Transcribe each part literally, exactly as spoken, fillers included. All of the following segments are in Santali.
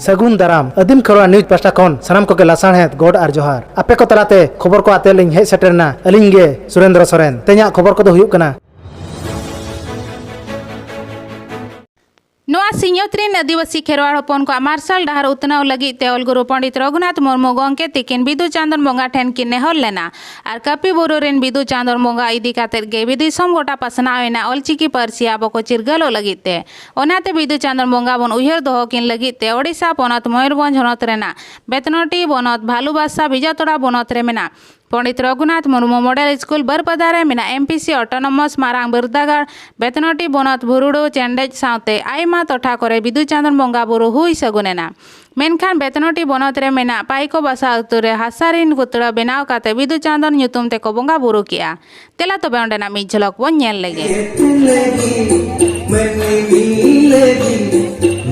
ᱥᱟᱹᱜᱩᱱ ᱫᱟᱨᱟᱢ᱾ ᱟᱹᱫᱤᱢ ᱠᱷᱮᱨᱣᱟᱲ ᱱᱤᱭᱩᱡᱽ ᱯᱟᱦᱴᱟ ᱠᱷᱚᱱ ᱥᱟᱱᱟᱢ ᱠᱚᱜᱮ ᱞᱟᱥᱟᱲᱦᱮᱫ ᱜᱚᱰ ᱟᱨ ᱡᱚᱦᱟᱨ᱾ ᱟᱯᱮ ᱠᱚ ᱛᱟᱞᱟᱛᱮ ᱠᱷᱚᱵᱚᱨ ᱠᱚ ᱟᱛᱮ ᱞᱤᱧ ᱦᱮᱡ ᱥᱮᱴᱮᱨ ᱮᱱᱟ ᱟᱹᱞᱤᱧ ᱜᱮ ᱥᱩᱨᱮᱱᱫᱨᱚ ᱥᱚᱨᱮᱱ᱾ ᱛᱮᱦᱮᱧᱟᱜ ᱠᱷᱚᱵᱚᱨ ᱠᱚᱫᱚ ᱦᱩᱭᱩᱜ ᱠᱟᱱᱟ, ᱱᱚᱣᱟ ᱥᱤᱧᱚᱛ ᱨᱤᱱ ᱟᱹᱫᱤᱵᱟᱹᱥᱤ ᱠᱷᱮᱨᱣᱟᱲ ᱦᱚᱯᱚᱱ ᱠᱚᱣᱟᱜ ᱢᱟᱨᱥᱟᱞ ᱰᱟᱦᱟᱨ ᱩᱛᱱᱟᱹᱣ ᱞᱟᱹᱜᱤᱫ ᱛᱮ ᱚᱞ ᱜᱩᱨᱩ ᱯᱚᱸᱰᱤᱛ ᱨᱚᱜᱷᱩᱱᱟᱛᱷ ᱢᱩᱨᱢᱩ ᱜᱚᱢᱠᱮ ᱛᱤᱠᱤᱱ ᱵᱤᱫᱩ ᱪᱟᱸᱫᱟᱱ ᱵᱚᱸᱜᱟ ᱴᱷᱮᱱ ᱠᱤᱱ ᱱᱮᱦᱚᱨ ᱞᱮᱱᱟ᱾ ᱟᱨ ᱠᱟᱹᱯᱤ ᱵᱩᱨᱩ ᱨᱤᱱ ᱵᱤᱫᱩ ᱪᱟᱸᱫᱟᱱ ᱵᱚᱸᱜᱟ ᱤᱫᱤ ᱠᱟᱛᱮᱫ ᱜᱮ ᱵᱤᱫᱮᱥ ᱫᱤᱥᱚᱢ ᱜᱚᱴᱟ ᱯᱟᱥᱱᱟᱣ ᱮᱱᱟ ᱚᱞᱪᱤᱠᱤ ᱯᱟᱹᱨᱥᱤ ᱟᱵᱚ ᱠᱚ ᱪᱤᱨᱜᱟᱹᱞᱚᱜ ᱞᱟᱹᱜᱤᱫ ᱛᱮ᱾ ᱚᱱᱟᱛᱮ ᱵᱤᱫᱩ ᱪᱟᱸᱫᱟᱱ ᱵᱚᱸᱜᱟ ᱵᱚᱱ ᱩᱭᱦᱟᱹᱨ ᱫᱚᱦᱚ ᱠᱤᱱ ᱞᱟᱹᱜᱤᱫ ᱛᱮ ᱳᱰᱤᱥᱟ ᱯᱚᱱᱚᱛ ᱢᱚᱭᱩᱨᱵᱷᱚᱸᱡᱽ ᱦᱚᱱᱚᱛ ᱨᱮᱱᱟᱜ ᱵᱮᱛᱱᱚᱴᱤ ᱵᱚᱱᱚᱛ ᱵᱷᱟᱞᱩᱵᱟᱥᱟ ᱵᱤᱡᱟᱛᱚᱲᱟ ᱵᱚᱱᱚᱛ ᱨᱮ ᱢᱮᱱᱟᱜ ᱯᱚᱸᱰᱤᱛ ᱨᱚᱜᱷᱩᱱᱟᱛᱷ ᱢᱩᱨᱢᱩ ᱢᱚᱰᱮᱞ ᱥᱠᱩᱞ ᱵᱟᱹᱨᱯᱟᱫᱟ ᱨᱮ ᱢᱮᱱᱟᱜ ᱮᱢ ᱯᱤ ᱥᱤ ᱚᱴᱳᱱᱚᱢᱟᱥ ᱢᱟᱨᱟᱝ ᱵᱤᱨᱫᱟᱹᱜᱟᱲ ᱵᱮᱛᱱᱚᱴᱤ ᱵᱚᱱᱚᱛ ᱵᱷᱩᱨᱩᱰᱩ ᱪᱮᱱᱰᱮᱡ ᱥᱟᱶᱛᱮ ᱟᱭᱢᱟ ᱴᱚᱴᱷᱟ ᱠᱚᱨᱮ ᱵᱤᱫᱩ ᱪᱟᱸᱫᱟᱱ ᱵᱚᱸᱜᱟ ᱵᱩᱨᱩ ᱦᱩᱭ ᱥᱟᱹᱜᱩᱱ ᱮᱱᱟ᱾ ᱢᱮᱱᱠᱷᱟᱱ ᱵᱮᱛᱱᱚᱴᱤ ᱵᱚᱱᱚᱛ ᱨᱮ ᱢᱮᱱᱟᱜ ᱯᱟᱭᱠᱚ ᱵᱟᱥᱟ ᱟᱹᱛᱩ ᱨᱮ ᱦᱟᱥᱟ ᱨᱤᱱ ᱯᱩᱛᱲᱟᱹ ᱵᱮᱱᱟᱣ ᱠᱟᱛᱮ ᱵᱤᱫᱩ ᱪᱟᱸᱫᱟᱱ ᱧᱩᱛᱩᱢ ᱛᱮᱠᱚ ᱵᱚᱸᱜᱟ ᱵᱩᱨᱩ ᱠᱮᱜᱼᱟ᱾ ᱛᱮᱞᱟ ᱛᱚᱵᱮ ᱚᱸᱰᱮᱱᱟᱜ ᱢᱤᱫ ᱡᱷᱚᱞᱚᱠ ᱵᱚᱱ ᱧᱮᱞ ᱞᱮᱜᱮ᱾ ᱞᱟᱹᱜᱤᱫ, ᱢᱟᱹᱱᱢᱤ ᱞᱟᱹᱜᱤᱫ,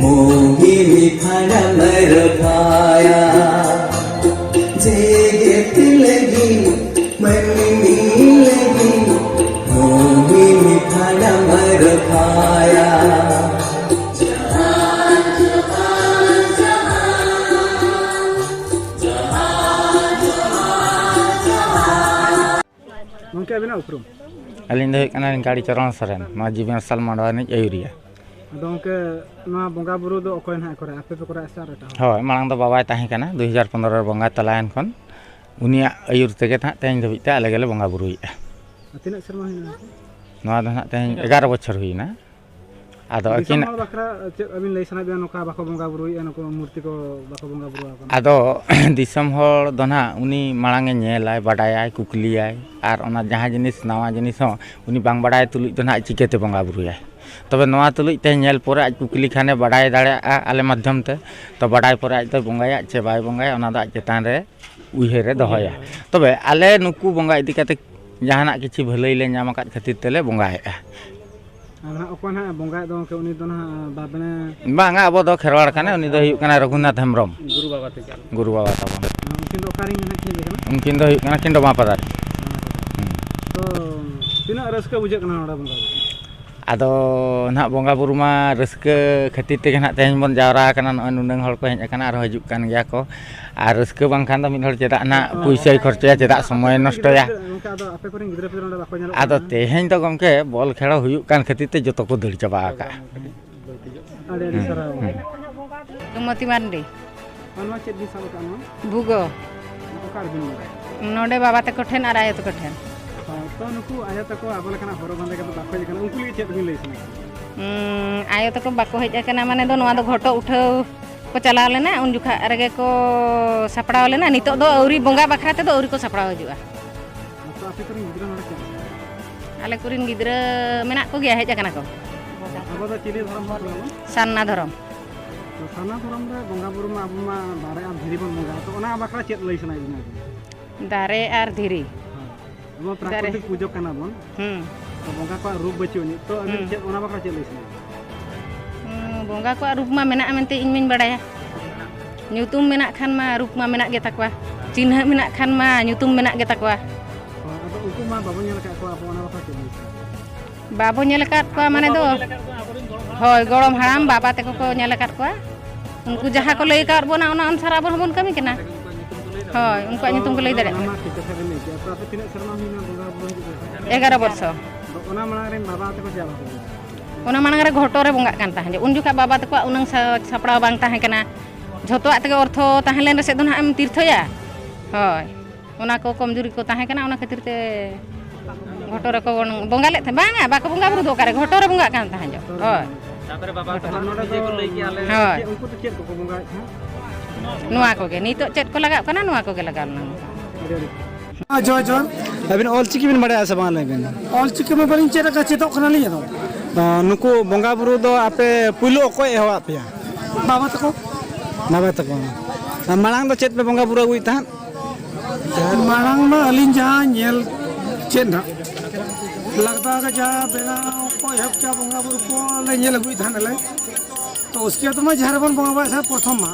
ᱢᱳᱦᱤᱱᱤ ᱯᱷᱟᱱᱟ ᱢᱟᱨᱯᱷᱟᱭᱟ᱾ ᱡᱮᱜᱮᱛ ᱞᱟᱹᱜᱤᱫ, ᱢᱟᱹᱱᱢᱤ ᱞᱟᱹᱜᱤᱫ, ᱢᱳᱦᱤᱱᱤ ᱯᱷᱟᱱᱟ ᱢᱟᱨᱯᱷᱟᱭᱟ᱾ ᱜᱚᱢᱠᱮ, ᱟᱹᱵᱤᱱᱟᱜ ᱩᱯᱨᱩᱢ? ᱟᱹᱞᱤᱧ ᱫᱚ ᱦᱩᱭᱩᱜ ᱠᱟᱱᱟ ᱜᱟᱹᱲᱤ ᱪᱚᱨᱚᱱ ᱥᱚᱨᱮᱱ, ᱢᱟᱹᱡᱷᱤ ᱢᱟᱨᱥᱟᱞ ᱢᱟᱰᱣᱟ ᱨᱤᱱᱤᱡ ᱟᱹᱭᱩᱨᱤᱭᱟᱹ᱾ ᱟᱫᱚ ᱜᱚᱢᱠᱮ, ᱱᱚᱣᱟ ᱵᱚᱸᱜᱟ ᱵᱩᱨᱩ ᱫᱚ ᱚᱠᱚᱭ ᱱᱟᱦᱟᱜ ᱮ ᱠᱚᱨᱟᱣᱟ? ᱟᱯᱮ ᱯᱮ ᱠᱚᱨᱟᱣᱟ ᱥᱮ ᱟᱨ ᱮᱴᱟᱜ ᱦᱚᱲ? ᱦᱳᱭ, ᱢᱟᱲᱟᱝ ᱫᱚ ᱵᱟᱵᱟᱭ ᱛᱟᱦᱮᱸ ᱠᱟᱱᱟ, ᱫᱩ ᱦᱟᱡᱟᱨ ᱯᱚᱱᱨᱚ ᱨᱮ ᱵᱚᱸᱜᱟ ᱛᱟᱞᱟᱭᱮᱱ ᱠᱷᱚᱱ ᱩᱱᱤᱭᱟᱜ ᱟᱹᱭᱩᱨ ᱛᱮᱜᱮ ᱱᱟᱦᱟᱜ ᱛᱮᱦᱮᱧ ᱫᱷᱟᱹᱵᱤᱡ ᱛᱮ ᱟᱞᱮ ᱜᱮᱞᱮ ᱵᱚᱸᱜᱟ ᱵᱩᱨᱩᱭᱮᱫᱼᱟ᱾ ᱟᱨ ᱛᱤᱱᱟᱹᱜ ᱥᱮᱨᱢᱟ ᱦᱩᱭᱱᱟ ᱜᱚᱢᱠᱮ? ᱱᱚᱣᱟ ᱫᱚ ᱱᱟᱦᱟᱜ ᱛᱮᱦᱮᱧ ᱮᱜᱟᱨᱚ ᱵᱚᱪᱷᱚᱨ ᱦᱩᱭᱱᱟ᱾ ᱟᱫᱚ ᱫᱤᱥᱚᱢ ᱟᱹᱠᱤᱱ ᱦᱚᱲ ᱵᱟᱠᱷᱨᱟ ᱪᱮᱫ ᱟᱹᱵᱤᱱ ᱞᱟᱹᱭ ᱥᱟᱱᱟᱭᱮᱫ ᱵᱮᱱᱟ, ᱱᱚᱝᱠᱟ ᱵᱟᱠᱚ ᱵᱚᱸᱜᱟ ᱵᱩᱨᱩᱭᱮᱫᱼᱟ, ᱱᱩᱠᱩ ᱢᱩᱨᱛᱤ ᱠᱚ ᱵᱟᱠᱚ ᱵᱚᱸᱜᱟ ᱵᱩᱨᱩ ᱟᱠᱚ ᱠᱟᱱᱟ? ᱟᱫᱚ ᱫᱤᱥᱚᱢ ᱦᱚᱲ ᱫᱚ ᱱᱟᱦᱟᱜ ᱩᱱᱤ ᱢᱟᱲᱟᱝ ᱮ ᱧᱮᱞᱟᱭ, ᱵᱟᱰᱟᱭᱟᱭ, ᱠᱩᱠᱞᱤᱭᱟᱭ, ᱟᱨ ᱚᱱᱟ ᱡᱟᱦᱟᱸ ᱡᱤᱱᱤᱥ, ᱱᱟᱣᱟ ᱡᱤᱱᱤᱥ ᱦᱚᱸ ᱩᱱᱤ ᱵᱟᱝ ᱵᱟᱰᱟᱭ ᱛᱩᱞᱩᱡ ᱫᱚ ᱱᱟᱦᱟᱜ ᱪᱤᱠᱟᱹᱛᱮ ᱵᱚᱸᱜᱟ ᱵᱩᱨᱩᱭᱟᱭ? ᱛᱚᱵᱮ ᱱᱚᱣᱟ ᱛᱩᱞᱩᱡ ᱛᱮ ᱧᱮᱞ ᱯᱚᱨᱮ ᱟᱡ ᱠᱩᱠᱞᱤ ᱠᱷᱟᱱᱮ ᱵᱟᱰᱟᱭ ᱫᱟᱲᱮᱭᱟᱜᱼᱟ ᱟᱞᱮ ᱢᱟᱫᱽᱫᱷᱚᱢ ᱛᱮ, ᱛᱚ ᱵᱟᱰᱟᱭ ᱯᱚᱨᱮ ᱟᱡ ᱫᱚᱭ ᱵᱚᱸᱜᱟᱭᱟ ᱪᱮ ᱵᱟᱭ ᱵᱚᱸᱜᱟᱭᱟ, ᱚᱱᱟ ᱫᱚ ᱟᱡ ᱪᱮᱛᱟᱱ ᱨᱮ ᱩᱭᱦᱟᱹᱨᱮ ᱫᱚᱦᱚᱭᱟ᱾ ᱛᱚᱵᱮ ᱟᱞᱮ ᱱᱩᱠᱩ ᱵᱚᱸᱜᱟ ᱤᱫᱤ ᱠᱟᱛᱮ ᱡᱟᱦᱟᱱᱟᱜ ᱠᱤᱪᱷᱩ ᱵᱷᱟᱹᱞᱟᱹᱭ ᱞᱮ ᱧᱟᱢ ᱟᱠᱟᱫ ᱠᱷᱟᱹᱛᱤᱨ ᱛᱮᱞᱮ ᱵᱚᱸᱜᱟᱭᱮᱫᱼᱟ᱾ ᱟᱨ ᱱᱟᱦᱟᱜ ᱚᱠᱚᱭ ᱱᱟᱦᱟᱜ ᱵᱚᱸᱜᱟᱭᱮᱫ ᱫᱚ ᱜᱚᱢᱠᱮ, ᱩᱱᱤ ᱫᱚ ᱱᱟᱦᱟᱜ ᱵᱟᱵᱮᱱ? ᱵᱟᱝᱟ, ᱟᱵᱚ ᱫᱚ ᱠᱷᱮᱨᱣᱟᱲ ᱠᱟᱱᱟ, ᱩᱱᱤ ᱫᱚ ᱦᱩᱭᱩᱜ ᱠᱟᱱᱟ ᱨᱚᱜᱷᱩᱱᱟᱛᱷ ᱦᱮᱢᱵᱨᱚᱢ, ᱜᱩᱨᱩ ᱵᱟᱵᱟ ᱛᱟᱹᱠᱤᱱ᱾ ᱜᱩᱨᱩ ᱵᱟᱵᱟ ᱛᱟᱵᱚᱱ᱾ ᱩᱱᱠᱤᱱ ᱫᱚ ᱚᱠᱟ ᱨᱮᱱ ᱱᱟᱦᱟᱜ ᱠᱤᱱ ᱦᱮᱡ ᱟᱠᱟᱱᱟ? ᱩᱱᱠᱤᱱ ᱫᱚ ᱦᱩᱭᱩᱜ ᱠᱟᱱᱟ ᱠᱤᱱᱰᱚᱢᱟᱯᱟᱫᱟ ᱨᱮ᱾ ᱦᱩᱸ᱾ ᱛᱚ, ᱛᱤᱱᱟᱹᱜ ᱨᱟᱹᱥᱠᱟᱹ ᱵᱩᱡᱷᱟᱹᱜ ᱠᱟᱱᱟ ᱱᱚᱰᱮ ᱵᱚᱸᱜᱟ ᱵᱩᱨᱩ? ᱟᱫᱚ ᱱᱟᱦᱟᱜ ᱵᱚᱸᱜᱟ ᱵᱩᱨᱩ ᱢᱟ ᱨᱟᱹᱥᱠᱟᱹ ᱠᱷᱟᱹᱛᱤᱨ ᱛᱮᱜᱮ ᱱᱟᱦᱟᱜ ᱛᱮᱦᱮᱧ ᱵᱚᱱ ᱡᱟᱣᱨᱟ ᱟᱠᱟᱱᱟ, ᱱᱚᱜᱼᱚᱭ ᱱᱩᱱᱟᱹᱝ ᱦᱚᱲ ᱠᱚ ᱦᱮᱡ ᱟᱠᱟᱱᱟ, ᱟᱨᱦᱚᱸ ᱦᱤᱡᱩᱜ ᱠᱟᱱ ᱜᱮᱭᱟ ᱠᱚ᱾ ᱟᱨ ᱨᱟᱹᱥᱠᱟᱹ ᱵᱟᱝᱠᱷᱟᱱ ᱫᱚ ᱢᱤᱫ ᱦᱚᱲ ᱪᱮᱫᱟᱜ ᱱᱟᱦᱟᱜ ᱯᱩᱭᱥᱟᱹᱭ ᱠᱷᱚᱨᱪᱟᱭᱟ, ᱪᱮᱫᱟᱜ ᱥᱚᱢᱚᱭᱮ ᱱᱚᱥᱴᱚᱭᱟ? ᱚᱱᱠᱟ ᱟᱫᱚ ᱟᱯᱮ ᱠᱚᱨᱮᱱ ᱜᱤᱫᱽᱨᱟᱹ ᱯᱤᱫᱽᱨᱟᱹ ᱱᱚᱰᱮ ᱵᱟᱠᱚ ᱧᱮᱞᱚᱜ ᱟᱫᱚ ᱠᱟᱱᱟ? ᱛᱮᱦᱮᱧ ᱫᱚ ᱜᱚᱢᱠᱮ ᱵᱚᱞ ᱠᱷᱮᱞ ᱦᱩᱭᱩᱜ ᱠᱟᱱ ᱠᱷᱟᱹᱛᱤᱨ ᱛᱮ ᱡᱚᱛᱚ ᱠᱚ ᱫᱟᱹᱲ ᱪᱟᱵᱟ ᱟᱠᱟᱜᱼᱟ᱾ ᱟᱹᱰᱤ ᱟᱹᱰᱤ ᱥᱟᱨᱦᱟᱣ᱾ ᱥᱩᱢᱚᱛᱤ ᱢᱟᱨᱰᱤ᱾ ᱟᱨ ᱱᱚᱣᱟ ᱪᱮᱫ ᱵᱤᱱ ᱥᱟᱵ ᱟᱠᱟᱫ ᱱᱚᱣᱟ? ᱵᱷᱩᱜᱳ᱾ ᱚᱠᱟ ᱨᱮᱵᱤᱱ ᱧᱟᱢᱟ? ᱱᱚᱰᱮ ᱵᱟᱵᱟ ᱛᱟᱠᱚ ᱴᱷᱮᱱ ᱟᱨ ᱟᱭᱳ ᱛᱟᱠᱚ ᱴᱷᱮᱱ᱾ ᱦᱳᱭ, ᱛᱚ ᱱᱩᱠᱩ ᱟᱭᱳ ᱛᱟᱠᱚ ᱟᱵᱚ ᱞᱮᱠᱟᱱᱟᱜ ᱦᱚᱨᱚᱜ ᱵᱟᱸᱫᱮ ᱠᱟᱛᱮ ᱵᱟᱠᱚ ᱦᱮᱡ ᱟᱠᱟᱱᱟ, ᱩᱱᱠᱩ ᱞᱟᱹᱜᱤᱫ ᱪᱮᱫ ᱵᱤᱱ ᱞᱟᱹᱭ ᱥᱟᱱᱟᱭᱮᱫ ᱠᱚᱣᱟ? ᱩᱸ, ᱟᱭᱳ ᱛᱟᱠᱚ ᱵᱟᱠᱚ ᱦᱮᱡ ᱟᱠᱟᱱᱟ ᱢᱟᱱᱮ ᱫᱚ ᱱᱚᱣᱟ ᱫᱚ ᱜᱷᱚᱴᱚ ᱩᱴᱷᱟᱹᱣ ᱠᱚ ᱪᱟᱞᱟᱣ ᱞᱮᱱᱟ, ᱩᱱ ᱡᱚᱠᱷᱟᱜ ᱨᱮᱜᱮ ᱠᱚ ᱥᱟᱯᱲᱟᱣ ᱞᱮᱱᱟ᱾ ᱱᱤᱛᱚᱜ ᱫᱚ ᱟᱹᱣᱨᱤ, ᱵᱚᱸᱜᱟ ᱵᱟᱠᱷᱨᱟ ᱛᱮᱫᱚ ᱟᱹᱣᱨᱤ ᱠᱚ ᱥᱟᱯᱲᱟᱣ ᱦᱤᱡᱩᱜᱼᱟ᱾ ᱛᱚ ᱟᱯᱮ ᱠᱚᱨᱮᱱ ᱜᱤᱫᱽᱨᱟᱹ ᱱᱚᱰᱮ ᱪᱮᱫ? ᱟᱞᱮ ᱠᱚᱨᱮᱱ ᱜᱤᱫᱽᱨᱟᱹ ᱢᱮᱱᱟᱜ ᱠᱚᱜᱮᱭᱟ, ᱦᱮᱡ ᱟᱠᱟᱱᱟ ᱠᱚ᱾ ᱟᱵᱚ ᱫᱚ ᱪᱤᱞᱤ ᱫᱷᱚᱨᱚᱢ ᱦᱚᱲ ᱠᱟᱱᱟ ᱵᱚᱱ? ᱥᱟᱨᱱᱟ ᱫᱷᱚᱨᱚᱢ᱾ ᱛᱚ ᱥᱟᱨᱱᱟ ᱫᱷᱚᱨᱚᱢ ᱨᱮ ᱵᱚᱸᱜᱟ ᱵᱩᱨᱩ ᱢᱟ ᱟᱵᱚ ᱢᱟ ᱫᱟᱨᱮ ᱟᱨ ᱫᱷᱤᱨᱤ ᱵᱚᱱ ᱵᱚᱸᱜᱟᱜᱼᱟ, ᱛᱚ ᱚᱱᱟ ᱵᱟᱠᱷᱨᱟ ᱪᱮᱫ ᱞᱟᱹᱭ ᱥᱟᱱᱟᱭᱮᱫ ᱵᱮᱱᱟ ᱟᱵᱮᱱ? ᱫᱟᱨᱮ ᱟᱨ ᱫᱷᱤᱨᱤ᱾ ᱦᱳᱭ᱾ ᱟᱵᱚ ᱫᱟᱨᱮ᱾ ᱯᱨᱟᱠᱨᱤᱛᱤᱠ ᱯᱩᱡᱟᱹ ᱠᱟᱱᱟ ᱵᱚᱱ᱾ ᱦᱩᱸ᱾ ᱛᱚ ᱵᱚᱸᱜᱟ ᱠᱚᱣᱟᱜ ᱨᱩᱯ ᱵᱟᱹᱪᱩᱜ ᱟᱹᱱᱤᱡ, ᱛᱚ ᱟᱵᱮᱱ ᱦᱩᱸ᱾ ᱪᱮᱫ ᱚᱱᱟ ᱵᱟᱠᱷᱨᱟ ᱪᱮᱫ ᱞᱟᱹᱭ ᱥᱟᱱᱟᱭᱮᱫ ᱵᱮᱱᱟ? ᱦᱩᱸ, ᱵᱚᱸᱜᱟ ᱠᱚᱣᱟᱜ ᱨᱩᱯ ᱢᱟ ᱢᱮᱱᱟᱜᱼᱟ ᱢᱮᱱᱛᱮ ᱤᱧ ᱢᱟᱧ ᱵᱟᱲᱟᱭᱟ᱾ ᱧᱩᱛᱩᱢ ᱢᱮᱱᱟᱜ ᱠᱷᱟᱱ ᱢᱟ ᱨᱩᱯ ᱢᱟ ᱢᱮᱱᱟᱜ ᱜᱮ ᱛᱟᱠᱚᱣᱟ, ᱪᱤᱱᱦᱟᱹ ᱢᱮᱱᱟᱜ ᱠᱷᱟᱱ ᱢᱟ ᱧᱩᱛᱩᱢ ᱢᱮᱱᱟᱜ ᱜᱮ ᱛᱟᱠᱚᱣᱟ᱾ ᱦᱳᱭ, ᱟᱫᱚ ᱩᱱᱠᱩ ᱢᱟ ᱵᱟᱵᱚ ᱧᱮᱞ ᱟᱠᱟᱫ ᱠᱚᱣᱟ, ᱟᱵᱚ ᱚᱱᱟ ᱵᱟᱠᱷᱨᱟ ᱪᱮᱫ ᱵᱤᱱ ᱞᱟᱹᱭᱟ? ᱵᱟᱵᱚ ᱧᱮᱞ ᱟᱠᱟᱫ ᱠᱚᱣᱟ ᱢᱟᱱᱮ ᱫᱚ, ᱦᱳᱭ, ᱜᱚᱲᱚᱢ ᱦᱟᱲᱟᱢ ᱵᱟᱵᱟ ᱛᱟᱠᱚ ᱠᱚ ᱧᱮᱞ ᱟᱠᱟᱫ ᱠᱚᱣᱟ᱾ ᱩᱱᱠᱩ ᱡᱟᱦᱟᱸ ᱠᱚ ᱞᱟᱹᱭ ᱟᱠᱟᱫ ᱵᱚᱱᱟ, ᱚᱱᱟ ᱚᱱᱩᱥᱟᱨ ᱟᱵᱚ ᱦᱚᱸᱵᱚᱱ ᱠᱟᱹᱢᱤ ᱠᱟᱱᱟ᱾ ᱦᱳᱭ, ᱩᱱᱠᱩᱣᱟᱜ ᱧᱩᱛᱩᱢ ᱠᱚ ᱞᱟᱹᱭ ᱫᱟᱲᱮᱭᱟᱜ ᱚᱱᱟ ᱠᱟᱱᱟ᱾ ᱢᱟ ᱴᱷᱤᱠ ᱠᱟᱛᱷᱟ ᱵᱮᱱ ᱞᱟᱹᱭ ᱠᱮᱜᱼᱟ᱾ ᱛᱚ ᱟᱯᱮ ᱛᱤᱱᱟᱹᱜ ᱥᱮᱨᱢᱟ ᱦᱩᱭᱱᱟ ᱵᱚᱸᱜᱟ ᱵᱩᱨᱩ ᱦᱤᱡᱩᱜ ᱠᱟᱱᱟ? ᱮᱜᱟᱨᱚ ᱵᱚᱨᱥᱚ᱾ ᱟᱫᱚ ᱚᱱᱟ ᱢᱟᱲᱟᱝ ᱨᱮᱱ ᱵᱟᱵᱟ ᱛᱟᱠᱚ ᱪᱮᱫ ᱵᱟᱠᱚ ᱞᱟᱹᱭᱟ? ᱚᱱᱟ ᱢᱟᱲᱟᱝ ᱨᱮ ᱜᱷᱚᱴᱚ ᱨᱮ ᱵᱚᱸᱜᱟᱜ ᱠᱟᱱ ᱛᱟᱦᱮᱸᱫ᱾ ᱩᱱ ᱡᱚᱠᱷᱟᱜ ᱵᱟᱵᱟ ᱛᱟᱠᱚᱣᱟᱜ ᱩᱱᱟᱹᱝ ᱥᱟ-, ᱥᱟᱯᱲᱟᱣ ᱵᱟᱝ ᱛᱟᱦᱮᱸ ᱠᱟᱱᱟ᱾ ᱡᱷᱚᱛᱚᱣᱟᱜ ᱛᱮᱜᱮ ᱚᱨᱛᱷᱚ ᱛᱟᱦᱮᱸ ᱞᱮᱱ ᱨᱮᱥᱮᱫ ᱫᱚ ᱱᱟᱦᱟᱜ ᱮᱢ ᱛᱤᱨᱛᱷᱚᱭᱟ᱾ ᱦᱳᱭ᱾ ᱚᱱᱟ ᱠᱚ ᱠᱚᱢᱡᱩᱨᱤ ᱠᱚ ᱛᱟᱦᱮᱸ ᱠᱟᱱᱟ, ᱚᱱᱟ ᱠᱷᱟᱹᱛᱤᱨ ᱛᱮ ᱜᱷᱚᱴᱚ ᱨᱮᱠᱚ ᱵᱚᱸᱜᱟ ᱞᱮᱫ ᱛᱟᱦᱮᱸᱫ᱾ ᱵᱟᱝᱟ, ᱵᱟᱠᱚ ᱵᱚᱸᱜᱟ ᱵᱩᱨᱩ ᱫᱚ ᱚᱠᱟᱨᱮ, ᱜᱷᱚᱴᱚ ᱨᱮ ᱵᱚᱸᱜᱟᱜ ᱠᱟᱱ ᱛᱟᱦᱮᱸᱫ᱾ ᱦᱳᱭ᱾ ᱛᱟᱯᱚᱨᱮ ᱵᱟᱵᱟ ᱛᱟᱠᱚ ᱟᱨ ᱱᱚᱰᱮ ᱫᱚ ᱦᱳᱭ᱾ ᱪᱮᱫ, ᱩᱱᱠᱩ ᱫᱚ ᱪᱮᱫ ᱠᱚᱠᱚ ᱵᱚᱸᱜᱟᱭᱮᱫ ᱛᱟᱦᱮᱸᱫ? ᱱᱚᱣᱟ ᱠᱚᱜᱮ, ᱱᱤᱛᱚᱜ ᱪᱮᱫ ᱠᱚ ᱞᱟᱜᱟᱜ ᱠᱟᱱᱟ, ᱱᱚᱣᱟ ᱠᱚᱜᱮ ᱞᱟᱜᱟᱣ ᱞᱮᱱᱟ᱾ ᱟᱹᱰᱤ ᱟᱹᱰᱤ᱾ ᱦᱮᱸ, ᱡᱚᱦᱟᱨ, ᱡᱚᱦᱟᱨ᱾ ᱟᱹᱵᱤᱱ ᱚᱞ ᱪᱤᱠᱤ ᱵᱤᱱ ᱵᱟᱲᱟᱭᱟ ᱥᱮ ᱵᱟᱝ, ᱞᱟᱹᱭ ᱵᱤᱱ? ᱚᱞ ᱪᱤᱠᱤ ᱢᱟ ᱵᱟᱹᱞᱤᱧ ᱪᱮᱫ ᱟᱠᱟᱫ, ᱪᱮᱫᱚᱜ ᱠᱟᱱᱟᱞᱤᱧ ᱟᱫᱚ᱾ ᱚ, ᱱᱩᱠᱩ ᱵᱚᱸᱜᱟ ᱵᱩᱨᱩ ᱫᱚ ᱟᱯᱮ ᱯᱩᱭᱞᱩ ᱚᱠᱚᱭ ᱮᱦᱚᱵ ᱟᱫ ᱯᱮᱭᱟ? ᱵᱟᱵᱟ ᱛᱟᱠᱚ᱾ ᱵᱟᱵᱟ ᱛᱟᱠᱚ᱾ ᱟᱨ ᱢᱟᱲᱟᱝ ᱫᱚ ᱪᱮᱫ ᱯᱮ ᱵᱚᱸᱜᱟ ᱵᱩᱨᱩ ᱟᱹᱜᱩᱭᱮᱫ ᱛᱟᱦᱮᱸᱫ? ᱢᱟᱲᱟᱝ ᱢᱟ ᱟᱹᱞᱤᱧ ᱡᱟᱦᱟᱸ ᱧᱮᱞ ᱪᱮᱫ ᱱᱟᱜ, ᱞᱟᱜᱽᱫᱟ ᱜᱮ ᱡᱟᱦᱟᱸ ᱵᱮᱱᱟᱣ ᱠᱚ ᱮᱦᱚᱵ ᱠᱮᱜᱼᱟ, ᱵᱚᱸᱜᱟ ᱵᱩᱨᱩ ᱠᱚ ᱞᱮ ᱧᱮᱞ ᱟᱹᱜᱩᱭᱮᱫ ᱛᱟᱦᱮᱸᱫ ᱟᱞᱮ᱾ ᱛᱚ ᱩᱥᱠᱮ ᱵᱟᱫ ᱢᱟ ᱡᱟᱦᱮᱨ ᱨᱮᱵᱚᱱ ᱵᱚᱸᱜᱟ ᱵᱟᱲᱟᱭᱮᱫ ᱛᱟᱦᱮᱸᱫ ᱯᱨᱚᱛᱷᱚᱢ ᱢᱟ,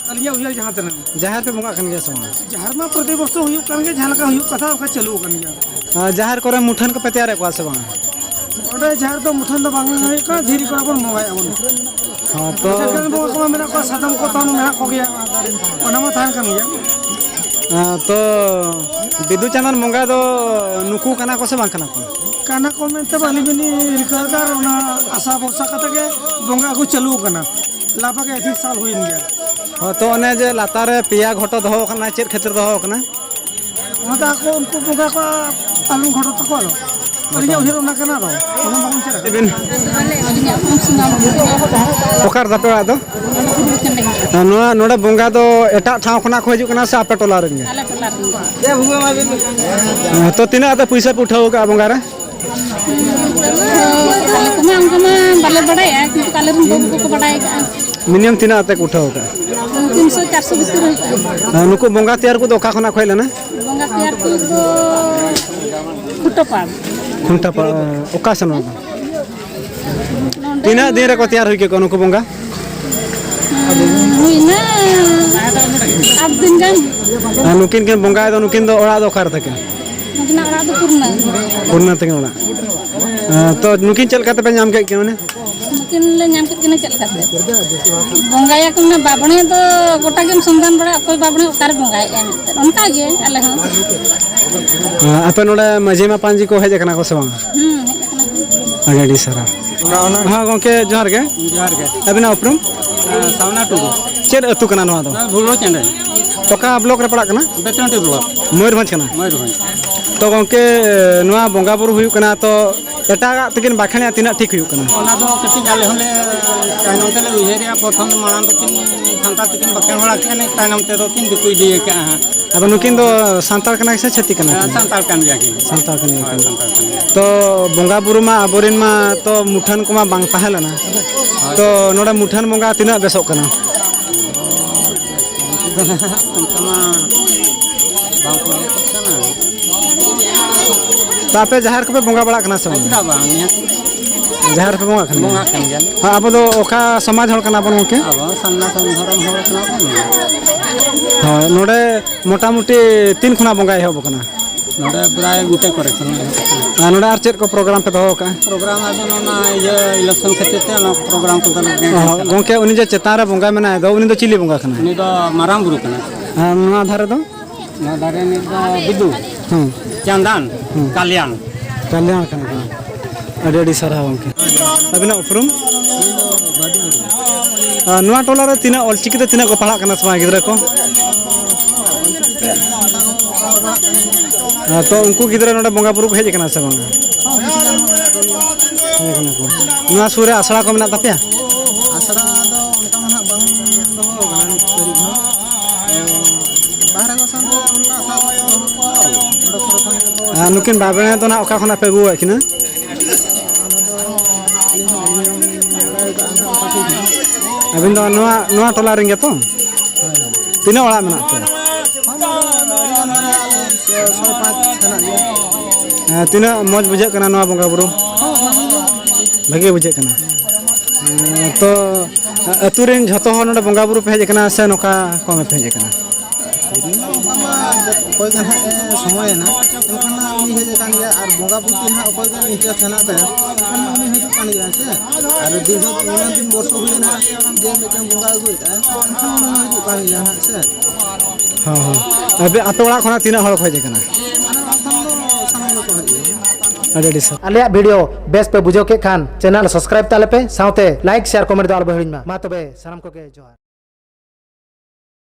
ᱟᱹᱞᱤᱧᱟᱜ ᱩᱭᱦᱟᱹᱨ ᱡᱟᱦᱟᱸ ᱛᱤᱱᱟᱹᱜ᱾ ᱡᱟᱦᱮᱨ ᱯᱮ ᱵᱚᱸᱜᱟᱜ ᱠᱟᱱ ᱜᱮᱭᱟ ᱥᱮ ᱵᱟᱝ? ᱡᱟᱦᱮᱨ ᱢᱟ ᱯᱨᱚᱛᱤ ᱵᱚᱪᱷᱚᱨ ᱦᱩᱭᱩᱜ ᱠᱟᱱ ᱜᱮ, ᱡᱟᱦᱟᱸ ᱞᱮᱠᱟ ᱦᱩᱭᱩᱜ ᱠᱟᱛᱷᱟ ᱚᱱᱠᱟ ᱪᱟᱹᱞᱩ ᱟᱠᱟᱱ ᱜᱮᱭᱟ᱾ ᱟᱨ ᱡᱟᱦᱮᱨ ᱠᱚᱨᱮ ᱢᱩᱴᱷᱟᱹᱱ ᱠᱚᱯᱮ ᱛᱮᱭᱟᱨᱮᱫ ᱠᱚᱣᱟ ᱥᱮ ᱵᱟᱝ? ᱚᱸᱰᱮ ᱡᱟᱦᱮᱨ ᱫᱚ ᱢᱩᱴᱷᱟᱹᱱ ᱫᱚ ᱵᱟᱝ ᱦᱩᱭᱩᱜ ᱠᱟᱱᱟ, ᱫᱷᱤᱨᱤ ᱠᱚᱨᱮ ᱵᱚᱱ ᱵᱚᱸᱜᱟᱭᱮᱫᱼᱟ ᱵᱚᱱ᱾ ᱦᱚᱸ, ᱛᱚ ᱡᱟᱦᱮᱨ ᱨᱮᱱ ᱵᱚᱸᱜᱟ ᱠᱚᱢᱟ ᱢᱮᱱᱟᱜ ᱠᱚᱣᱟ, ᱥᱟᱫᱚᱢ ᱠᱚ ᱛᱟᱦᱮᱱ ᱢᱮᱱᱟᱜ ᱠᱚᱜᱮᱭᱟ, ᱚᱱᱟ ᱢᱟ ᱛᱟᱦᱮᱱ ᱠᱟᱱ ᱜᱮᱭᱟ᱾ ᱦᱮᱸ, ᱛᱚ ᱵᱤᱫᱩ ᱪᱟᱸᱫᱟᱱ ᱵᱚᱸᱜᱟ ᱫᱚ ᱱᱩᱠᱩ ᱠᱟᱱᱟ ᱠᱚ ᱥᱮ ᱵᱟᱝ ᱠᱟᱱᱟ ᱠᱚ? ᱠᱟᱱᱟ ᱠᱚ ᱢᱮᱱᱛᱮ ᱵᱟᱹᱞᱤᱧ ᱵᱤᱱ ᱨᱤᱠᱟᱹ ᱟᱠᱟᱫ, ᱟᱨ ᱚᱱᱟ ᱟᱥᱟ ᱵᱷᱚᱨᱥᱟ ᱠᱟᱛᱮ ᱜᱮ ᱵᱚᱸᱜᱟ ᱟᱹᱜᱩ ᱪᱟᱹᱞᱩ ᱟᱠᱟᱱᱟ᱾ ᱞᱟᱵᱷᱟ ᱜᱮ ᱟᱹᱰᱤ ᱥᱟᱞ ᱦᱩᱭᱮᱱ ᱜᱮᱭᱟ᱾ ᱦᱚᱸ, ᱛᱚ ᱚᱱᱮ ᱡᱮ ᱞᱟᱛᱟᱨ ᱨᱮ ᱯᱮᱭᱟ ᱜᱷᱚᱴᱚ ᱫᱚᱦᱚ ᱟᱠᱟᱱᱟ, ᱪᱮᱫ ᱠᱷᱟᱹᱛᱤᱨ ᱫᱚᱦᱚ ᱟᱠᱟᱱᱟ? ᱚᱱᱟ ᱫᱚ ᱟᱠᱚ ᱩᱱᱠᱩ ᱵᱚᱸᱜᱟ ᱠᱚ ᱟᱞᱚᱢ ᱜᱷᱚᱴᱚ ᱛᱟᱠᱚᱣᱟ ᱫᱚ᱾ ᱟᱹᱞᱤᱧᱟᱜ ᱩᱭᱦᱟᱹᱨ ᱚᱱᱟ ᱠᱟᱱᱟ ᱫᱚ᱾ ᱚᱱᱟ ᱵᱟᱵᱚᱱ ᱪᱟᱞᱟᱜᱼᱟ᱾ ᱞᱟᱹᱭ ᱵᱤᱱ᱾ ᱚᱠᱟ ᱨᱮ ᱛᱟᱯᱮ ᱚᱲᱟᱜ ᱫᱚ? ᱱᱚᱣᱟ ᱱᱚᱰᱮ ᱵᱚᱸᱜᱟ ᱫᱚ ᱮᱴᱟᱜ ᱴᱷᱟᱶ ᱠᱷᱚᱱᱟᱜ ᱠᱚ ᱦᱤᱡᱩᱜ ᱠᱟᱱᱟ ᱥᱮ ᱟᱯᱮ ᱴᱚᱞᱟ ᱨᱮᱱ ᱜᱮ? ᱟᱞᱮ ᱴᱚᱞᱟ ᱨᱮᱱ ᱜᱮ᱾ ᱦᱮᱸ, ᱛᱚ ᱛᱤᱱᱟᱹᱜ ᱠᱟᱛᱮ ᱯᱩᱭᱥᱟᱹ ᱯᱮ ᱩᱴᱷᱟᱹᱣ ᱟᱠᱟᱫᱼᱟ ᱵᱚᱸᱜᱟ ᱨᱮ? ᱟᱞᱮ ᱠᱚᱢᱟ ᱚᱱᱠᱟ ᱢᱟ ᱵᱟᱞᱮ ᱵᱟᱲᱟᱭᱟ, ᱠᱤᱱᱛᱩ ᱟᱞᱮ ᱨᱮᱱ ᱵᱟᱹᱵᱩ ᱠᱚᱠᱚ ᱵᱟᱰᱟᱭ ᱟᱠᱟᱫᱼᱟ᱾ ᱢᱤᱱᱤᱢᱟᱢ ᱛᱤᱱᱟᱹᱜ ᱠᱟᱛᱮ ᱠᱚ ᱩᱴᱷᱟᱹᱣ ᱟᱠᱟᱫᱼᱟ? ᱛᱤᱱᱥᱚ ᱪᱟᱨᱥᱚ ᱵᱷᱤᱛᱤᱨ ᱨᱮ ᱦᱩᱭᱩᱜᱼᱟ᱾ ᱟᱨ ᱱᱩᱠᱩ ᱵᱚᱸᱜᱟ ᱛᱮᱭᱟᱨ ᱠᱚᱫᱚ ᱚᱠᱟ ᱠᱷᱚᱱᱟᱜ ᱠᱚ ᱦᱮᱡ ᱞᱮᱱᱟ? ᱵᱚᱸᱜᱟ ᱛᱮᱭᱟᱨ ᱠᱚᱫᱚ ᱠᱷᱩᱴᱟᱹᱯᱟᱲ᱾ ᱠᱷᱩᱱᱴᱟᱹᱯᱟᱲ, ᱚᱠᱟ ᱥᱮᱱ ᱚᱱᱟ ᱫᱚ? ᱱᱚᱰᱮ ᱛᱤᱱᱟᱹᱜ ᱫᱤᱱ ᱨᱮᱠᱚ ᱛᱮᱭᱟᱨ ᱦᱩᱭ ᱠᱮᱫ ᱠᱚᱣᱟ ᱱᱩᱠᱩ ᱵᱚᱸᱜᱟ? ᱦᱩᱭᱱᱟ ᱟᱴ ᱫᱤᱱ ᱜᱟᱱ᱾ ᱟᱨ ᱱᱩᱠᱤᱱ ᱠᱤᱱ ᱵᱚᱸᱜᱟᱭ ᱫᱚ, ᱱᱩᱠᱤᱱ ᱫᱚ ᱚᱲᱟᱜ ᱫᱚ ᱚᱠᱟ ᱨᱮ ᱛᱟᱹᱠᱤᱱ? ᱱᱩᱠᱤᱱᱟᱜ ᱚᱲᱟᱜ ᱫᱚ ᱯᱩᱨᱱᱟᱹ᱾ ᱯᱩᱨᱱᱟᱹ ᱛᱟᱹᱠᱤᱱ ᱚᱲᱟᱜ᱾ ᱦᱮᱸ, ᱛᱚ ᱱᱩᱠᱤᱱ ᱪᱮᱫ ᱞᱮᱠᱟ ᱛᱮᱯᱮ ᱧᱟᱢ ᱠᱮᱫ ᱠᱤᱱᱟ ᱢᱟᱱᱮ? ᱱᱩᱠᱤᱱ ᱞᱮ ᱧᱟᱢ ᱠᱮᱫ ᱠᱤᱱᱟ ᱪᱮᱫ ᱞᱮᱠᱟᱛᱮ? ᱵᱚᱸᱜᱟᱭᱟᱠᱚ ᱢᱟᱱᱮ ᱵᱟᱵᱽᱲᱮ ᱫᱚ ᱜᱚᱴᱟ ᱜᱮᱢ ᱥᱚᱱᱫᱷᱟᱱ ᱵᱟᱲᱟᱭᱟ, ᱚᱠᱚᱭ ᱵᱟᱵᱽᱲᱮ ᱚᱠᱟᱨᱮ ᱵᱚᱸᱜᱟᱭᱮᱫᱼᱟ ᱢᱮᱱᱛᱮ, ᱚᱱᱠᱟ ᱜᱮ ᱟᱞᱮ ᱦᱚᱸ᱾ ᱦᱮᱸ, ᱟᱯᱮ ᱱᱚᱰᱮ ᱢᱟᱹᱡᱷᱤ ᱢᱟᱯᱟᱧᱡᱤ ᱠᱚ ᱦᱮᱡ ᱟᱠᱟᱱᱟ ᱠᱚ ᱥᱮ ᱵᱟᱝ? ᱦᱩᱸ, ᱦᱮᱡ ᱟᱠᱟᱱᱟ ᱠᱚ᱾ ᱟᱹᱰᱤ ᱟᱹᱰᱤ ᱥᱟᱨᱦᱟᱣ᱾ ᱦᱮᱸ ᱜᱚᱢᱠᱮ, ᱡᱚᱦᱟᱨ ᱜᱮ᱾ ᱡᱚᱦᱟᱨ ᱜᱮ᱾ ᱟᱹᱵᱤᱱᱟᱜ ᱩᱯᱨᱩᱢ? ᱦᱮᱸ, ᱥᱟᱣᱱᱟ ᱴᱩᱰᱩ᱾ ᱪᱮᱫ ᱟᱹᱛᱩ ᱠᱟᱱᱟ ᱱᱚᱣᱟ ᱫᱚ? ᱱᱚᱣᱟ ᱵᱷᱩᱞᱳ ᱪᱟᱸᱰᱮ᱾ ᱚᱠᱟ ᱵᱞᱚᱠ ᱨᱮ ᱯᱟᱲᱟᱜ ᱠᱟᱱᱟ? ᱵᱮᱛᱱᱚᱴᱤ ᱵᱞᱚᱠ᱾ ᱢᱚᱭᱩᱨᱵᱷᱚᱸᱡᱽ ᱠᱟᱱᱟ? ᱢᱚᱭᱩᱨᱵᱷᱚᱸᱡᱽ᱾ ᱛᱚ ᱜᱚᱢᱠᱮ, ᱱᱚᱣᱟ ᱵᱚᱸᱜᱟ ᱵᱩᱨᱩ ᱦᱩᱭᱩᱜ ᱠᱟᱱᱟ, ᱛᱚ ᱮᱴᱟᱜᱟᱜ ᱛᱮᱠᱤᱱ ᱵᱟᱠᱷᱮᱬᱮᱜᱼᱟ, ᱛᱤᱱᱟᱹᱜ ᱴᱷᱤᱠ ᱦᱩᱭᱩᱜ ᱠᱟᱱᱟ? ᱚᱱᱟ ᱫᱚ ᱠᱟᱹᱴᱤᱡ ᱟᱞᱮ ᱦᱚᱸᱞᱮ ᱛᱟᱭᱱᱚᱢ ᱛᱮᱞᱮ ᱩᱭᱦᱟᱹᱨᱮᱜᱼᱟ᱾ ᱯᱨᱚᱛᱷᱚᱢ ᱫᱚ ᱢᱟᱲᱟᱝ ᱫᱚᱠᱤᱱ ᱥᱟᱱᱛᱟᱲ ᱛᱮᱠᱤᱱ ᱵᱟᱠᱷᱮᱬ ᱵᱟᱲᱟ ᱠᱮᱜᱼᱟ, ᱛᱟᱭᱱᱚᱢ ᱛᱮᱫᱚ ᱠᱤᱱ ᱫᱤᱠᱩ ᱤᱫᱤ ᱟᱠᱟᱜᱼᱟ ᱦᱟᱸᱜ᱾ ᱟᱫᱚ ᱱᱩᱠᱤᱱ ᱫᱚ ᱥᱟᱱᱛᱟᱲ ᱠᱟᱱᱟ ᱥᱮ ᱪᱷᱟᱹᱛᱤᱠ ᱠᱟᱱᱟ ᱦᱮᱸ, ᱠᱤᱱ? ᱥᱟᱱᱛᱟᱲ ᱠᱟᱱ ᱜᱮᱭᱟ ᱠᱤᱱ᱾ ᱥᱟᱱᱛᱟᱲ ᱠᱟᱱ ᱜᱮᱭᱟ ᱦᱳᱭ, ᱠᱤᱱ᱾ ᱥᱟᱱᱛᱟᱲ ᱠᱟᱱ ᱜᱮᱭᱟ᱾ ᱛᱚ ᱵᱚᱸᱜᱟ ᱵᱩᱨᱩ ᱢᱟ ᱟᱵᱚᱨᱮᱱ ᱢᱟ ᱛᱚ ᱢᱩᱴᱷᱟᱹᱱ ᱠᱚᱢᱟ ᱵᱟᱝ ᱛᱟᱦᱮᱸ ᱞᱮᱱᱟ᱾ ᱦᱳᱭ᱾ ᱛᱚ ᱱᱚᱰᱮ ᱢᱩᱴᱷᱟᱹᱱ ᱵᱚᱸᱜᱟ ᱛᱤᱱᱟᱹᱜ ᱵᱮᱥᱚᱜ ᱠᱟᱱᱟ? ᱚᱱᱠᱟ ᱢᱟ ᱵᱟᱝ ᱠᱚ ᱧᱮᱞᱚᱜ ᱠᱟᱱᱟ᱾ ᱛᱚ ᱟᱯᱮ ᱡᱟᱦᱮᱨ ᱠᱚᱯᱮ ᱵᱚᱸᱜᱟ ᱵᱟᱲᱟᱜ ᱠᱟᱱᱟ ᱥᱮ ᱵᱟᱝ? ᱪᱮᱫᱟᱜ ᱵᱟᱝ? ᱱᱤᱦᱟᱹᱛ ᱡᱟᱦᱮᱨ ᱨᱮᱯᱮ ᱵᱚᱸᱜᱟᱜ ᱠᱟᱱ ᱜᱮᱭᱟ? ᱵᱚᱸᱜᱟᱜ ᱠᱟᱱ ᱜᱮᱭᱟᱞᱮ᱾ ᱦᱮᱸ, ᱟᱵᱚ ᱫᱚ ᱚᱠᱟ ᱥᱚᱢᱟᱡᱽ ᱦᱚᱲ ᱠᱟᱱᱟ ᱵᱚᱱ ᱜᱚᱢᱠᱮ? ᱟᱵᱚ ᱥᱟᱨᱱᱟ ᱫᱷᱚᱨᱚᱢ ᱦᱚᱲ ᱠᱟᱱᱟ ᱵᱚᱱ᱾ ᱦᱳᱭ, ᱱᱚᱰᱮ ᱢᱚᱴᱟᱢᱩᱴᱤ ᱛᱤᱱ ᱠᱷᱚᱱᱟᱜ ᱵᱚᱸᱜᱟ ᱮᱦᱚᱵ ᱟᱠᱟᱱᱟ? ᱱᱚᱰᱮ ᱯᱨᱟᱭ ᱜᱚᱴᱟ ᱠᱚᱨᱮ ᱠᱷᱚᱱ ᱜᱮ ᱦᱩᱭᱩᱜ ᱠᱟᱱᱟ᱾ ᱟᱨ ᱱᱚᱰᱮ ᱟᱨ ᱪᱮᱫ ᱠᱚ ᱯᱨᱳᱜᱨᱟᱢ ᱯᱮ ᱫᱚᱦᱚ ᱟᱠᱟᱫᱼᱟ? ᱯᱨᱳᱜᱨᱟᱢ ᱟᱫᱚ ᱱᱚᱣᱟ ᱤᱭᱟᱹ ᱤᱞᱮᱠᱥᱚᱱ ᱠᱷᱟᱹᱛᱤᱨ ᱛᱮ ᱚᱱᱟ ᱯᱨᱳᱜᱨᱟᱢ ᱠᱚᱫᱚ ᱞᱮ ᱚ, ᱠᱮᱱᱥᱮᱞ ᱟᱠᱟᱫᱟ᱾ ᱜᱚᱢᱠᱮ, ᱩᱱᱤ ᱡᱮ ᱪᱮᱛᱟᱱ ᱨᱮ ᱵᱚᱸᱜᱟ ᱢᱮᱱᱟᱭ ᱫᱚ, ᱩᱱᱤ ᱫᱚ ᱪᱤᱞᱤ ᱵᱚᱸᱜᱟ ᱠᱟᱱᱟᱭ? ᱩᱱᱤ ᱫᱚ ᱢᱟᱨᱟᱝ ᱵᱩᱨᱩ ᱠᱟᱱᱟᱭ᱾ ᱟᱨ ᱱᱚᱣᱟ ᱫᱷᱟᱨᱮ ᱫᱚ? ᱱᱚᱣᱟ ᱫᱷᱟᱨᱮ ᱨᱤᱱᱤᱡ ᱫᱚ ᱵᱤᱫᱩ, ᱦᱮᱸ᱾ ᱪᱟᱸᱫᱟᱱ, ᱦᱮᱸ᱾ ᱠᱟᱞᱭᱟᱱ᱾ ᱠᱟᱞᱭᱟᱱ ᱠᱟᱱᱟ ᱠᱚ᱾ ᱟᱹᱰᱤ ᱟᱹᱰᱤ ᱥᱟᱨᱦᱟᱣ ᱜᱚᱢᱠᱮ᱾ ᱟᱹᱵᱤᱱᱟᱜ ᱩᱯᱨᱩᱢ? ᱟᱨ ᱱᱚᱣᱟ ᱴᱚᱞᱟ ᱨᱮ ᱛᱤᱱᱟᱹᱜ ᱚᱞᱪᱤᱠᱤ ᱛᱮ ᱛᱤᱱᱟᱹᱜ ᱠᱚ ᱯᱟᱲᱦᱟᱜ ᱠᱟᱱᱟ ᱥᱮ ᱵᱟᱝ ᱜᱤᱫᱽᱨᱟᱹ ᱠᱚ? ᱦᱮᱸ, ᱛᱚ ᱩᱱᱠᱩ ᱜᱤᱫᱽᱨᱟᱹ ᱱᱚᱰᱮ ᱵᱚᱸᱜᱟ ᱵᱩᱨᱩ ᱠᱚ ᱦᱮᱡ ᱟᱠᱟᱱᱟ ᱥᱮ ᱵᱟᱝᱟ? ᱦᱮᱡ ᱟᱠᱟᱱᱟ ᱠᱚ᱾ ᱱᱚᱣᱟ ᱥᱩᱨ ᱨᱮ ᱟᱥᱲᱟ ᱠᱚ ᱢᱮᱱᱟᱜ ᱛᱟᱯᱮᱭᱟ? ᱟᱥᱲᱟ ᱫᱚ ᱚᱱᱠᱟ ᱢᱟ ᱱᱟᱦᱟᱜ ᱵᱟᱝ ᱫᱚᱦᱚ ᱟᱠᱟᱱᱟ ᱱᱤᱛ ᱫᱷᱟᱹᱨᱤᱡ ᱦᱚᱸ᱾ ᱛᱚ, ᱵᱟᱦᱨᱮ ᱠᱚ ᱥᱟᱶᱛᱮ ᱚᱱᱠᱟ ᱟᱥᱲᱟ ᱠᱚ ᱫᱚᱦᱚ ᱠᱚᱣᱟ, ᱚᱸᱰᱮ ᱠᱚᱨᱮ ᱠᱷᱚᱱ ᱜᱮᱠᱚ ᱟᱨ ᱱᱩᱠᱤᱱ ᱵᱟᱵᱮᱱ ᱫᱚ ᱱᱟᱦᱟᱜ ᱚᱠᱟ ᱠᱷᱚᱱᱟᱜ ᱯᱮ ᱟᱹᱜᱩ ᱟᱠᱟᱫ ᱠᱤᱱᱟ? ᱚᱱᱟ ᱫᱚ ᱟᱹᱞᱤᱧ ᱦᱚᱸ ᱵᱟᱹᱞᱤᱧ ᱵᱟᱲᱟᱭ ᱟᱠᱟᱫᱼᱟ ᱱᱟᱦᱟᱜ ᱚᱠᱟ ᱴᱷᱮᱱ ᱦᱚᱸ᱾ ᱟᱹᱵᱤᱱ ᱫᱚ ᱱᱚᱣᱟ, ᱱᱚᱣᱟ ᱴᱚᱞᱟ ᱨᱮᱱ ᱜᱮᱛᱚ? ᱦᱳᱭ, ᱦᱳᱭ᱾ ᱛᱤᱱᱟᱹᱜ ᱚᱲᱟᱜ ᱢᱮᱱᱟᱜ ᱯᱮᱭᱟ? ᱦᱚᱸ, ᱟᱹᱰᱤ ᱜᱟᱱ ᱫᱷᱟᱨᱟ ᱟᱞᱮ ᱪᱷᱚᱭ ᱯᱟᱸᱪ ᱦᱮᱱᱟᱜ ᱞᱮᱭᱟ᱾ ᱦᱮᱸ, ᱛᱤᱱᱟᱹᱜ ᱢᱚᱡᱽ ᱵᱩᱡᱷᱟᱹᱜ ᱠᱟᱱᱟ ᱱᱚᱣᱟ ᱵᱚᱸᱜᱟ ᱵᱩᱨᱩ? ᱦᱚᱸ, ᱵᱷᱟᱹᱜᱤ ᱜᱮ᱾ ᱵᱷᱟᱹᱜᱤ ᱵᱩᱡᱷᱟᱹᱜ ᱠᱟᱱᱟ᱾ ᱦᱮᱸ, ᱛᱚ, ᱟᱹᱛᱩ ᱨᱮᱱ ᱡᱷᱚᱛᱚ ᱦᱚᱲ ᱱᱚᱰᱮ ᱵᱚᱸᱜᱟ ᱵᱩᱨᱩ ᱯᱮ ᱦᱮᱡ ᱟᱠᱟᱱᱟ ᱥᱮ ᱱᱚᱝᱠᱟ ᱠᱚᱢ ᱯᱮ ᱦᱮᱡ ᱟᱠᱟᱱᱟ? ᱛᱮᱦᱮᱧ ᱫᱚ ᱚᱱᱠᱟ ᱢᱟ ᱚᱠᱚᱭ ᱜᱮ ᱱᱟᱦᱟᱜ ᱮ ᱥᱚᱢᱚᱭᱮᱱᱟ, ᱮᱱᱠᱷᱟᱱ ᱱᱟᱦᱟᱜ ᱩᱱᱤ ᱦᱮᱡ ᱟᱠᱟᱱ ᱜᱮᱭᱟ, ᱟᱨ ᱵᱚᱸᱜᱟ ᱯᱨᱚᱛᱤ ᱱᱟᱦᱟᱜ ᱚᱠᱚᱭ ᱜᱮ interest ᱦᱮᱱᱟᱜ ᱛᱟᱭᱟ, ᱮᱱᱠᱷᱟᱱ ᱩᱱᱤ ᱦᱤᱡᱩᱜ ᱠᱟᱱ ᱜᱮᱭᱟ ᱥᱮ᱾ ᱟᱨ ᱫᱤᱨᱜᱷᱚ ᱩᱱᱟᱹᱜ ᱫᱤᱱ ᱵᱚᱨᱥᱚ ᱦᱩᱭᱮᱱᱟ ᱡᱮ ᱢᱤᱫᱴᱮᱱ ᱵᱚᱸᱜᱟ ᱟᱹᱜᱩᱭᱮᱫᱼᱟ, ᱮᱱᱠᱷᱟᱱ ᱩᱱᱤ ᱦᱚᱸ ᱦᱤᱡᱩᱜ ᱠᱟᱱ ᱜᱮᱭᱟ ᱱᱟᱦᱟᱜ ᱥᱮ᱾ ᱦᱚᱸ, ᱦᱚᱸ᱾ ᱟᱯᱮ, ᱟᱯᱮ ᱚᱲᱟᱜ ᱠᱷᱚᱱᱟᱜ ᱛᱤᱱᱟᱹᱜ ᱦᱚᱲ ᱠᱚ ᱦᱮᱡ ᱟᱠᱟᱱᱟ? ᱟᱞᱮ ᱚᱲᱟᱜ ᱠᱷᱚᱱ ᱫᱚ ᱥᱟᱱᱟᱢ ᱜᱮᱠᱚ ᱦᱮᱡ ᱟᱠᱟᱱᱟ᱾ ᱟᱹᱰᱤ ᱟᱹᱰᱤ ᱥᱟᱨᱦᱟᱣ᱾ ᱟᱞᱮᱭᱟᱜ video ᱵᱮᱥ ᱯᱮ ᱵᱩᱡᱷᱟᱹᱣ ᱠᱮᱫ ᱠᱷᱟᱱ channel subscribe ᱛᱟᱞᱮ ᱯᱮ, ᱥᱟᱶᱛᱮ like, share, comment ᱫᱚ ᱟᱞᱚ ᱯᱮ ᱦᱤᱲᱤᱧ ᱢᱟ᱾ ᱢᱟ ᱛᱚᱵᱮ ᱥᱟᱱᱟᱢ ᱠᱚᱜᱮ ᱡᱚᱦᱟᱨ᱾